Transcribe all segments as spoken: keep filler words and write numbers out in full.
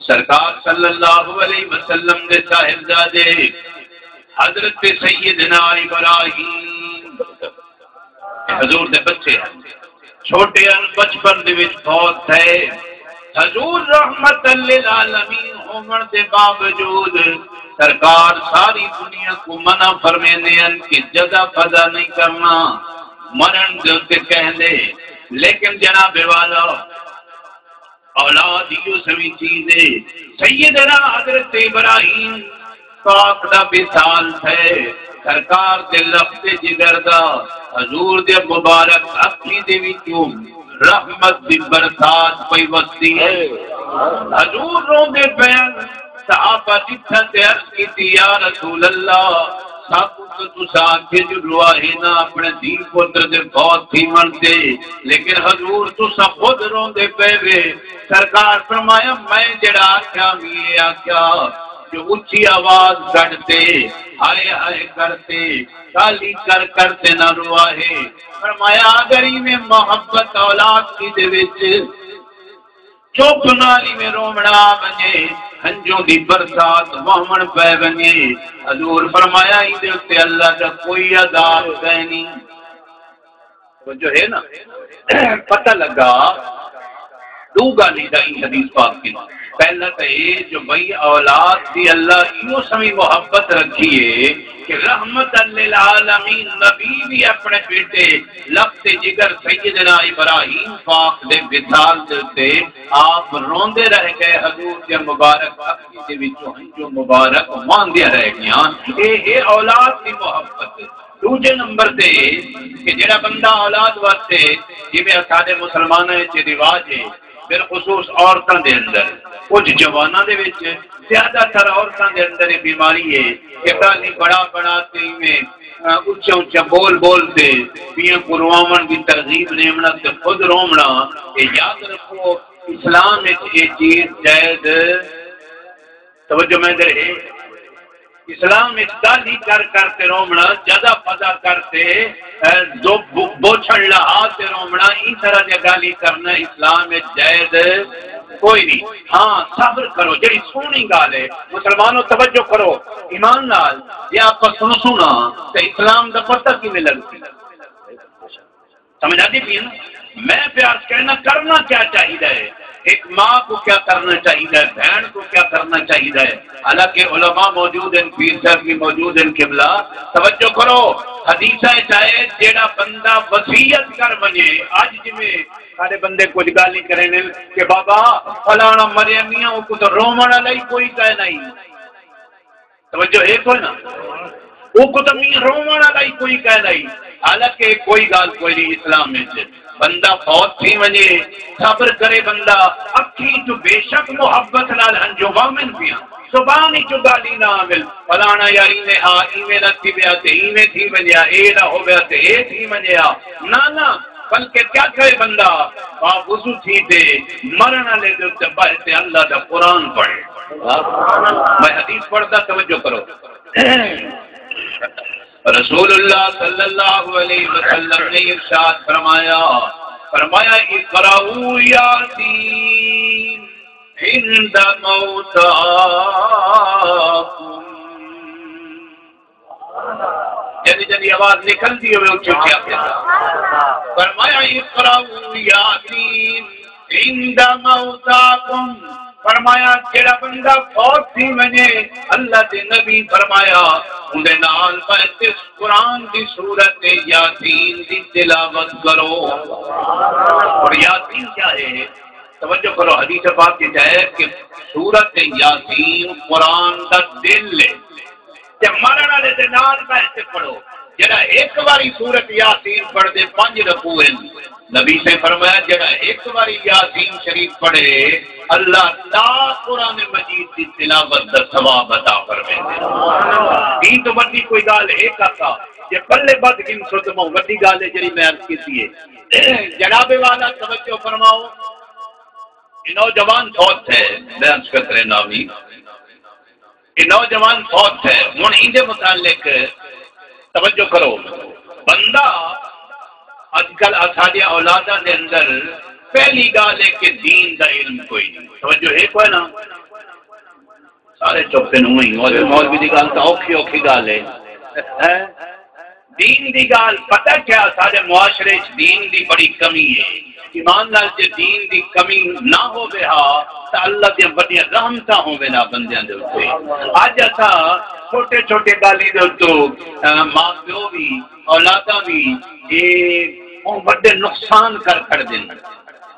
سرکار صلی اللہ علیہ وسلم دے صاحبزادے حضرت سیدنا ابراہیم حضور دے بچے ہن، چھوٹے ہن، بچپن دے وچ فوت تھئے۔ حضور رحمت للعالمین ہووݨ دے باوجود سرکار ساری دنیا کوں منع فرمیندے ہن کہ جزا فضا نہیں کرنا، مرݨ دے اتے کہندے، لیکن جناب والا، اولاد ایہو سویں چیز ہے۔ سیدنا حضرت ابراہیم پاک دا وصال تھئے، سرکار دے لخت جگر دا، حضور دے مبارک اکھیں دے وچوں رحمت دی برسات پئی وسدی ہے۔ حضور روندے پئے ہن، صحابہ ݙٹھا تے عرض کیتی، یا رسول اللہ، ساکوں تاں تساں آکھے جو رواہے نہ اپݨے دھی پتر دے فوت تھیوݨ تے، لیکن حضور تساں خود روندے پئے وے۔ سرکار فرمایا، میں جڑا آکھیا، میں یہ آکھیا جو اچھی آواز کڈھ تے، ہائے ہائے کر تے، گالی کر کر تے نہ رواہے۔ فرمایا، اگر ایویں محبت اولاد دی دے وچ چپ نال ایویں رووݨا آ ونڄے، ہنجوں دی برسات وہوݨ پئے ونڄے، حضور فرمایا، ایندے اتے اللہ دا کوئی عذاب کائنی۔ توجہ ہے نا؟ پتہ لگا ݙو ڳالھیں دا ایں حدیث پاک کن۔ پہلا تاں اے جو بھئی اولاد دی اللہ ایہو سویں محبت رکھی ہے کہ رحمت للعالمین نبی وی اپݨے بیٹے لخت جگر سیدنا ابراہیم پاک دے وصال دے اتے آپ روندے رہ ڳئے، حضور دے مبارک اکھیں دے وچوں ہنجوں مبارک وہندیاں رہ ڳیاں۔ اے ہے اولاد دی محبت۔ ݙوجھے نمبر تے کہ جیڑھا بندہ اولاد واسطے، جیویں اساݙے مسلماناں وچ رواج ہے، بالخصوص عورتاں دے اندر، کجھ جواناں دے وچ، زیادہ تر عورتاں دے اندر یہ بیماری ہے کہ گالھیں بݨا بݨا تے ایویں، آ، اچا اچا بول بول تے ٻیاں کوں رواوݨ دی ترغیب ݙیوݨا تے خود رووݨا۔ اے یاد رکھو، اسلام وچ اے چیز جائز، توجہ میں دے رہے، اسلام وچ گالھیں کر کر تے رووݨا، جزا فضا کر تے، اے، دو بو-، بوچھڑ لہا تے رووݨا، ایں طرح دیاں گالھیں کرنا اسلام وچ جائز کوئی نہیں۔ ہاں، صبر کرو، جڑی سوہݨی ڳالھ ہے۔ مسلمانو، توجہ کرو، ایمان نال جے آپاں سݨسوں نا تے اسلام دا پتہ کیویں لڳسی؟ سمجھ آندی پئی ہے نا؟ میں پیا عرض کرنا، کرنا کیا چاہیدا ہے، ایک ماں کو کیا کرنا چاہیدا ہے، بہن کو کیا کرنا چاہیدا ہے۔ حالانکہ علماء موجود ہیں، پیر صاحب بھی موجود ہیں، قبلہ، توجہ کرو۔ حدیثاں وچ آئے، جیڑھا بندہ وصیت کر ونڄے، اڄ جویں سارے بندے کجھ ڳالھیں کریندے کہ بابا فلانا مریا میاں، اوکوں تاں رووݨ والا ہی کوئی کائے نہیں۔ توجہ ہے کوئی نا؟ اوکوں تاں میاں رووݨ والا ہی کوئی کائے نہیں۔ حالانکہ کوئی ڳالھ کوئی نہیں اسلام وچ۔ بندہ فوت تھی ونڄے، صبر کرے بندہ، اکھیں چوں بے شک محبت نال ہنجوں وہون پیاں، زبان وچوں ڳالھیں نہ آون، فلانا یا ایویں ہا، ایویں نہ تھیویا تے ایویں تھی ونڄیا، اے نہ ہویا تے اے تھی ونڄیا۔ نہ نہ، بلکہ کیا کرے بندہ، باوضو تھی تے مرݨ والے دے اتے ٻہہ تے اللہ دا قرآن پڑھے۔ میں حدیث پڑھدا، توجہ کرو۔ رسول اللہ صلی اللہ علیہ وسلم نے ارشاد فرمایا، فرمایا، اقرؤوا یاسین عند موتاکم۔ جدی جدی آواز نکلدی ہووے، اچی اچی آکھے۔ فرمایا، اقرؤوا یاسین عند موتاکم۔ فرمایا، جڑا بندہ فوت تھی ونڄے، اللہ دے نبی فرمایا، اوندے نال ٻہہ تے قرآن دی سورت یاسین دی تلاوت کرو۔ اور یاسین کیا ہے؟ توجہ کرو، حدیث پاک وچ آیا ہے کہ سورت یاسین قرآن دا دل ہے۔ تے مرݨ والے دے نال ٻہہ تے پڑھو۔ جڑا ہک واری سورت یاسین پڑھ دے، پنج رکوع ہن۔ نبی سے فرمایا، جڑا ہک واری یاسین شریف پڑھے، اللہ دا قرآن مجید دی تلاوت دا ثواب عطا فرمیندے۔ ایں توں وݙی کوئی ڳالھ ہے کاکا؟ جے پلے ٻدھ گھنسو تاں ٻہوں وݙی ڳالھ ہے جڑی میں عرض کیتی ہے۔ جناب والا توجہ فرماؤ، اے نوجوان فوت تھئے، میں عرض کر رہے نامی، اے نوجوان فوت تھئے۔ ہݨ ایندے متعلق توجہ کرو، بندہ اڄ کل اساݙیاں اولاداں دے اندر پہلی ڳالھ ہے کہ دین دا علم کوئی نہیں۔ توجہ ہے کوئی نہ؟ سارے چپ ہن، اونویں ہی۔ اور مولوی دی ڳالھ تاں اوکھی اوکھی ڳالھ ہے۔ ہیں؟ دین دی ڳالھ، پتہ کیا، سارے معاشرے اچ دین دی بڑی کمی ہے۔ ایمان نال جے دین دی کمی نہ ہووے ہا تاں اللہ دیاں وݙیاں رحمتاں ہوون ہا بندیاں دے اتے۔ اڄ اساں چھوٹے چھوٹے ڳالھیں دے اتوں، آ، ماء پیو وی، اولاداں وی، اے او وݙے نقصان کر کھڑدن۔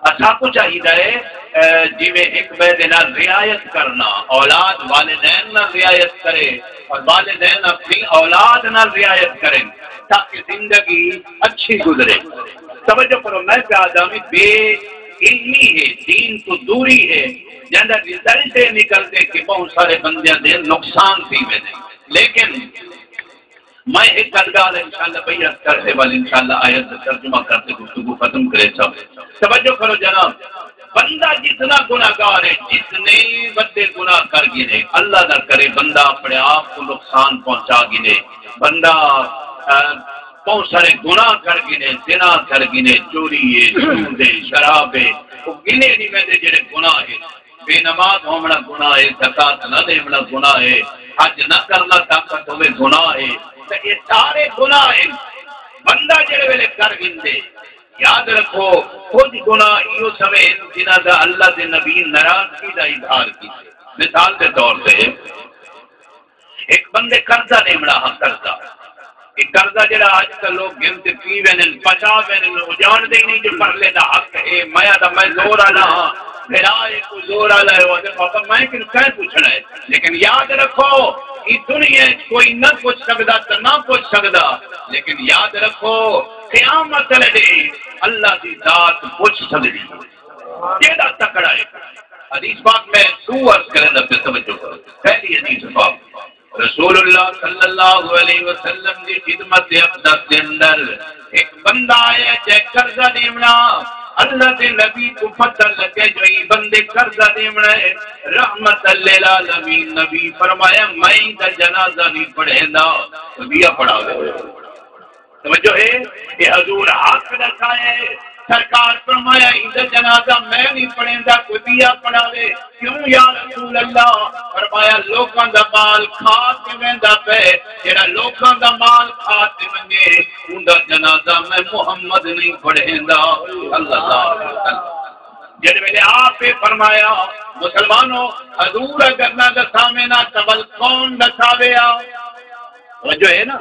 اساکوں چاہیدا ہے، اے، جیویں ہک ٻئے دے نال رعایت کرنا، اولاد والدین نال رعایت کرے اور والدین اپݨی اولاد نال رعایت کرن تاکہ زندگی اچھی گزرے۔ توجہ کرو، میں پیا آہداں وی بے علمی ہے، دین توں دوری ہے، جیندا رزلٹ اے نکلدے کہ ٻہوں سارے بندیاں دے نقصان تھی ویندے۔ لیکن میں ہک ادھ ڳالھ انشاءاللہ ٻئی عرض کر تے ول انشاءاللہ آیت دا ترجمہ کر تے گفتگو ختم کریساں۔ توجہ کرو جناب، بندہ جتنا گناہگار ہے، جتنے وݙے گناہ کر گھنے، اللہ نہ کرے بندہ اپݨے آپ کوں نقصان پہنچا گھنے، بندہ، آ، ٻہوں سارے گناہ کر گھنے، زنا کر گھنے، چوری ہے، سود ہے، شراب ہے، او گھنے نہیں ویندے جیڑھے گناہ ہے۔ بے نماز ہووݨا گناہ ہے، زکوٰۃ نہ ݙیوݨا گناہ ہے، حج نہ کرݨا طاقت ہووے گناہ ہے، تے اے سارے گناہ ہن۔ بندہ جیڑھے ویلے کر گھندے، یاد رکھو، کجھ گناہ ایہو سویں ہن جنہاں دا اللہ دے نبی ناراضگی دا اظہار کیتے۔ مثال دے طور تے، ہک بندے قرضہ ݙیوݨا ہا، قرضہ۔ اے قرضہ جیڑھا اڄ کل لوک گھن تے پی ویندن، پچا ویندن، او ڄاݨدے ہی نہیں جو پرلے دا حق ہے، میں آہداں میں زور آلا ہاں، بھرا اے کوئی زور آلا ہے، او آہدے بابا میں کنوں کئیں پچھݨا ہے۔ لیکن یاد رکھو، ایں دنیا اچ کوئی نہ پچھ سڳدا تے نہ پچھ سڳدا، لیکن یاد رکھو، قیامت والے ݙینہہ اللہ دی ذات پچھ سڳدی ہے۔ جیڑھا تکڑا ہے۔ حدیث پاک میں ݙو عرض کریندا پیا، توجہ کرو۔ پہلی حدیث پاک، رسول اللہ صلی اللہ علیہ وسلم دی خدمت اقدس دے اندر ہک بندہ آیا جے قرضہ ݙیوݨا، اللہ دے نبی کوں پتہ لڳے جو ایں بندے قرضہ ݙیوݨا ہے۔ رحمت للعالمین نبی فرمایا، میں ایندا جنازہ نہیں پڑھیندا، ٻیا پڑھاوے۔ توجہ ہے، اے حضور حق ݙسایا ہے۔ سرکار فرمایا، ایندا جنازہ میں نہیں پڑھیندا، کوئی ٻیا پڑھاوے۔ کیوں یا رسول اللہ؟ فرمایا، لوکاں دا مال کھا کے ویندا پئے، جیڑھا لوکاں دا مال کھا کے ونڄے، اوندا جنازہ میں محمد نہیں پڑھیندا، صلی اللہ علیہ وسلم۔ جیڑھے ویلے آپ اے فرمایا، مسلمانو، حضور اگر نہ ݙساوے نا تاں ول کون ݙساوے ہا؟ توجہ ہے نا؟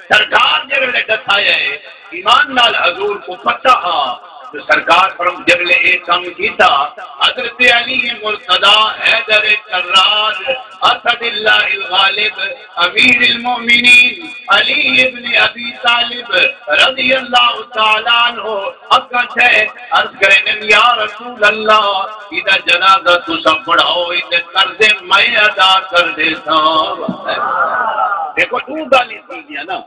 سرکار جیڑھے ویلے ݙسایا ہے، ایمان نال حضور کوں پتہ ہا جو سرکار فرم-، جیڑھے ویلے اے کم کیتا، حضرت علی مرتضی حیدر کرار اسد اللہ الغالب امیر المومنین علی ابن ابی طالب رضی اللہ تعالیٰ عنہ اڳاں تھئے عرض کریندن، یا رسول اللہ، ایندا جنازہ تساں پڑھاؤ، ایندے قرضے میں ادا کر ݙیساں۔ ݙیکھو، ݙو ڳالھیں تھی ڳیاں نا۔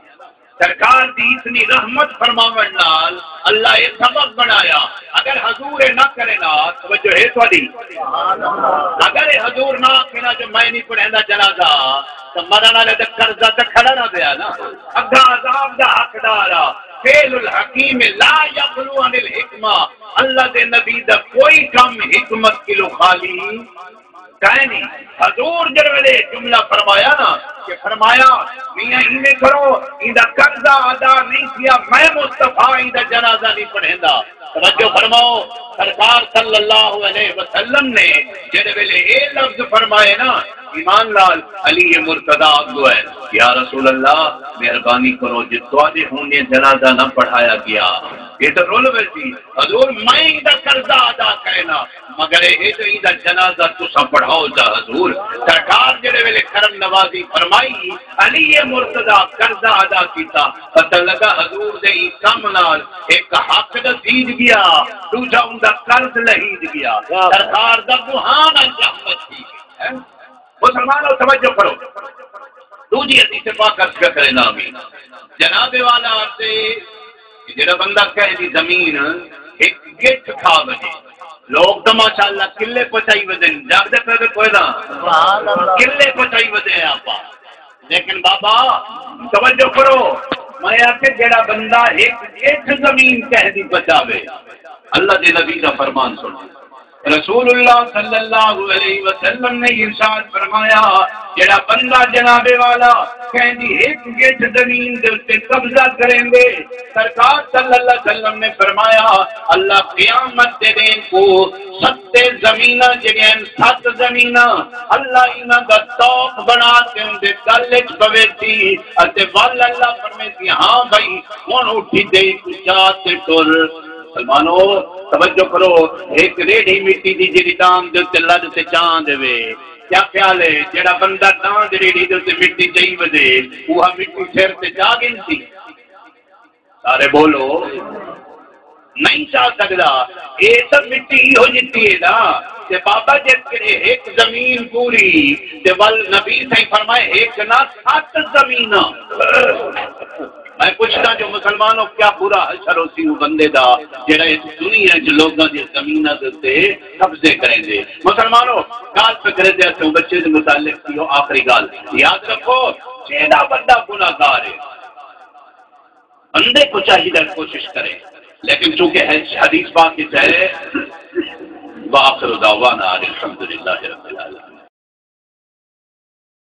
سرکار دی اتنی رحمت فرماوݨ نال اللہ اے سبب بݨایا۔ اگر حضور اے نہ کرینا، توجہ ہے تہاݙی؟ اگر اے حضور نہ آکھینا جو میں نہیں پڑھیندا جنازہ، تاں مرݨ والے دا قرضہ تاں کھڑا رہ ڳیا نا۔ اڳاں عذاب دا حقدار آ۔ فعل الحکیم لا یخلو عن الحکمہ۔ اللہ دے نبی دا کوئی کم حکمت کنوں خالی کائنی۔ حضور جیڑھے ویلے جملہ فرمایا نا، کہ فرمایا، میاں ایویں کرو، ایندا قرضہ ادا نہیں تھیا، میں مصطفیٰ ایندا جنازہ نہیں پڑھیندا۔ توجہ فرماؤ، سرکار صلی اللہ علیہ وسلم نے جیڑھے ویلے اے لفظ فرمائے نا، ایمان نال علی مرتضی اڳوں آئے، یا رسول اللہ، مہربانی کرو، جے تہاݙے ہوندے جنازہ نہ پڑھایا ڳیا، اے تاں رل ویسی۔ حضور، میں ایندا قرضہ ادا کرینا، مگر اے ہے جو ایندا جنازہ تساں پڑھاؤ چا حضور۔ سرکار جیڑھے ویلے کرم نوازی فرمائی، علی مرتضی قرضہ ادا کیتا، پتہ لڳا حضور دے ایں کم نال ہک حق ݙسیج ڳیا، ݙوجھا اوندا قرض لہیج ڳیا۔ سرکار دا بہانا رحمت تھی ڳئی۔ مسلمانو، توجہ کرو، ݙوجھی حدیث پاک عرض پیا کرینداں۔ آمین۔ جناب والا آہدے کہ جیڑھا بندہ کہیں دی زمین ہک گٹھ کھا ونڄے، لوگ تاں ماشاءاللہ قلعے پچائی ودن، جاڳدے پئے وے کوئی نہ؟ سبحان اللہ۔ قلعے پچائی ودے ہیں آپاں، لیکن بابا توجہ کرو، میں آکھیا جیڑھا بندہ ہک گٹھ زمین کہیں دی پچاوے، اللہ دے نبی دا فرمان سنو، رسول اللہ صلی اللہ علیہ وسلم نے ارشاد فرمایا، جڑا بندہ جناب والا کہیں دی ہک گٹھ زمین دے اتے قبضہ کریں دے، سرکار صلی اللہ علیہ وسلم نے فرمایا، اللہ قیامت دے ݙینہ کو ست زمیناں جڑیاں ہن، ست زمیناں اللہ انہاں دا طوق بݨا تے اوندے گل اچ پویسی، اتے ول اللہ فرمیسی، ہاں بھائی، ہݨ اٹھی تے کوں چا تے ٹر۔ مسلمانو، توجہ کرو، ہک ریڑھی مٹی دی جیڑھی ݙاند دے اتے لݙ تے چاں دے وے۔ کیا خیال ہے، جیڑھا بندہ ݙاند ریڑھی دے اتے مٹی چئی ودے، اوہا مٹی سر تے چا گھنسی؟ سارے بولو، نہیں چا سڳدا۔ اے تاں مٹی ایہو جتی ہے نا۔ تے بابا جے کرے ہک زمین پوری، تے ول نبی سائیں فرمائے، ہک نہ ست زمیناں۔ میں پچھدا جو مسلمانوں، کیا برا حشر ہوسی او بندے دا، جیڑھا اس دنیا اچ لوگاں دی زمیناں دے اتے قبضے کریندے؟ مسلمانوں، ڳالھ پکڑے تے اسوں بچے دے متعلق تھی، او آخری ڳالھ یاد رکھو، جیڑھا بندہ گناہگار ہے، بندے کو چاہیے کوشش کرے، لیکن چونکہ حدیث پاک کی ہے، وآخر دعوانا ان الحمد للہ رب العالمین۔